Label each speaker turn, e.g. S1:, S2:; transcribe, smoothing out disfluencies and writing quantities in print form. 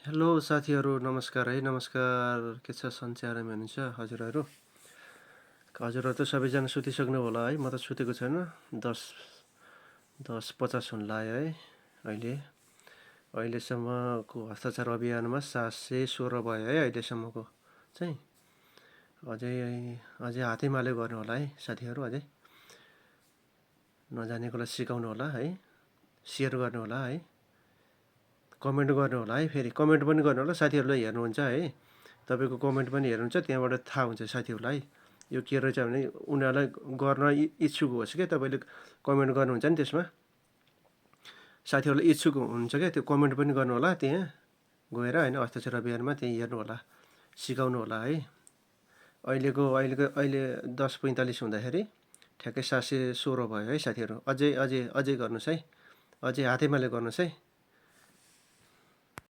S1: Hello साथीहरू, नमस्कार है। नमस्कार। के छ, सन्चै आरामै हुनुहुन्छ हजुरहरू? हजुरहरू त सबैजना सुतिसक्नु होला है। म त सुतेको छैन। 10:50 हुन लाग्यो है अहिले। अहिलेसम्मको हस्ताक्षर अभियानमा 716 भयो है अहिलेसम्मको चाहिँ। अझै अझै हातेमालो गर्नु होला है साथीहरू। अझै नजानेकोलाई सिकाउनु होला है। सेयर गर्नु होला है। कमेन्ट गर्नु होला है। फेरि कमेन्ट पनि गर्नु होला। साथीहरूले हेर्नुहुन्छ है, तपाईँको कमेन्ट पनि हेर्नुहुन्छ, त्यहाँबाट थाहा हुन्छ साथीहरूलाई यो के रहेछ भने उनीहरूलाई गर्न इच्छुक होस् क्या। तपाईँले कमेन्ट गर्नुहुन्छ नि, त्यसमा साथीहरूलाई इच्छुक हुन्छ क्या, त्यो कमेन्ट पनि गर्नु होला त्यहाँ गएर होइन। हस्ताक्षर अभियानमा त्यहीँ हेर्नु होला, सिकाउनु होला है। अहिले 10:45 हुँदाखेरि ठ्याक्कै 716 भयो है साथीहरू। अझै गर्नुहोस् है। अझै हातेमालो गर्नुहोस् है।